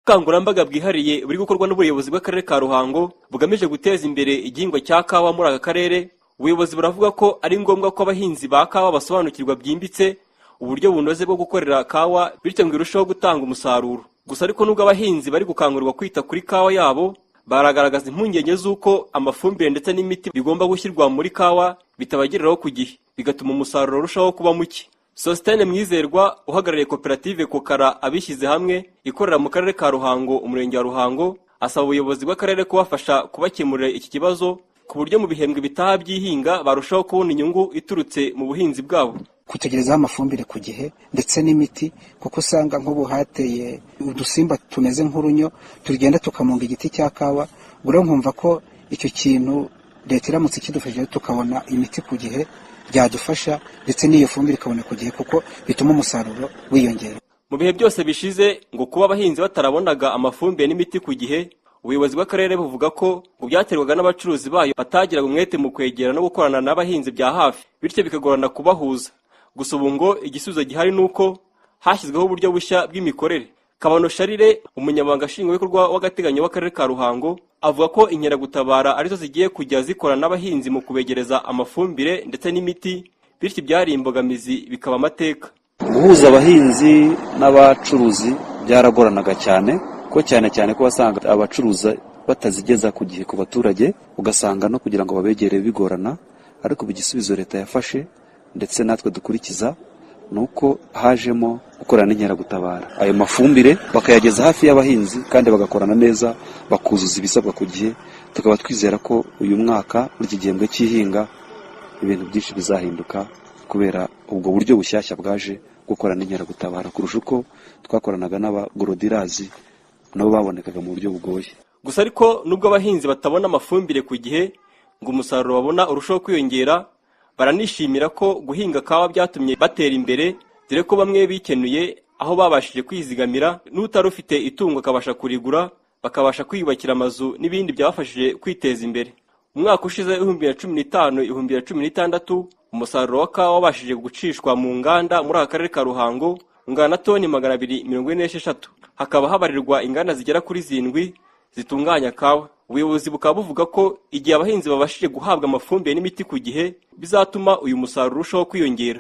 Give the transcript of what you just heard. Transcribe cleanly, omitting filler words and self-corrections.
Ubukangurambaga bwihariye buri gukorwa n'ubuyobozi bw'akarere ka Ruhango bugamije guteza imbere igihingwa cya kawa muri aka karere. Ubuyobozi buravuga ko ari ngombwa ko abahinzi ba kawa basobanukirwa byimbitse uburyo bunoze bwo gukorera kawa, bityo ngo irusheho gutanga umusaruro. Gusa ariko nubwo abahinzi bari gukangurirwa kwita kuri kawa yabo, baragaragaza impungenge z'uko amafumbire ndetse n'imiti bigomba gushyirwa muri kawa bitabagereraho ku gihe, bigatuma umusaruro urushaho kuba muke. Sositene Mwizerwa, uhagarariye koperative Kokara Abishyize Hamwe ikorera mu karere ka Ruhango, umurenge wa Ruhango, asaba ubuyobozi bw'akarere kubafasha kubakemurira iki kibazo, ku buryo mu bihembwe bitaha by'ihinga barushaho kubona inyungu iturutse mu buhinzi bwabo. Kutegerezaho amafumbire ku gihe ndetse n'imiti, kuko usanga nk'ubu hateye udusimba tumeze nk'urunyo tugenda tukamunga igiti cya kawa. Ubwo rero nkumva ko icyo kintu leta iramutse ikidufashije tukabona imiti ku gihe byadufasha, ndetse n'iyo fumbire ikabona ku gihe, kuko bituma umusaruro wiyongera. Mu bihe byose bishize, ngo kuba abahinzi batarabonaga amafumbire n'imiti ku gihe, ubuyobozi bw'akarere buvuga ko ngo byaterwaga n'abacuruzi bayo batagiraga umwete mu kwegera no gukorana n'abahinzi bya hafi, bityo bikagorana kubahuza. Gusa ubu ngo igisubizo gihari ni uko hashyizweho uburyo bushya bw'imikorere. Kabano Sharire, umunyamabanga nshingwabikorwa w'agateganyo w'akarere ka Ruhango, avuga ko inkeragutabara arizo zigiye kujya zikorana n'abahinzi mu kubegereza amafumbire ndetse n'imiti, bityo ibyari imbogamizi bikaba amateka. Guhuza abahinzi n'abacuruzi byaragoranaga cyane, ko cyane cyane ko wasanga abacuruza batazigeza ku gihe ku baturage, ugasanga no kugira ngo babegere bigorana. Ariko ubu igisubizo leta yafashe ndetse natwe dukurikiza ni uko hajemo gukorana n'inkeragutabara, ayo mafumbire bakayageza hafi y'abahinzi kandi bagakorana neza, bakuzuza ibisabwa ku gihe. Tukaba twizera ko uyu mwaka muri iki gihembwe cy'ihinga ibintu byinshi bizahinduka kubera ubwo buryo bushyashya bwaje gukorana n'inkeragutabara, kurusha uko twakoranaga n'abagorodirazi, nabo babonekaga mu buryo bugoye. Gusa ariko nubwo abahinzi batabona amafumbire ku gihe ngo umusaruro babona urusheho kwiyongera, baranishimira ko guhinga kawa byatumye batera imbere, dore ko bamwe bikenuye aho babashije kwizigamira, n'utari ufite itungo akabasha kurigura, bakabasha kwiyubakira amazu n'ibindi byabafashije kwiteza imbere. Umwaka ushize 2015, 2016, umusaruro wa kawa wabashije gucishwa mu nganda muri aka karere ka Ruhango ungana na toni 246, hakaba habarirwa inganda zigera kuri zirindwi zitunganya kawa. Ubuyobozi bukaba buvuga ko igihe abahinzi babashije guhabwa amafumbire n'imiti ku gihe bizatuma uyu musaruro urushaho kwiyongera.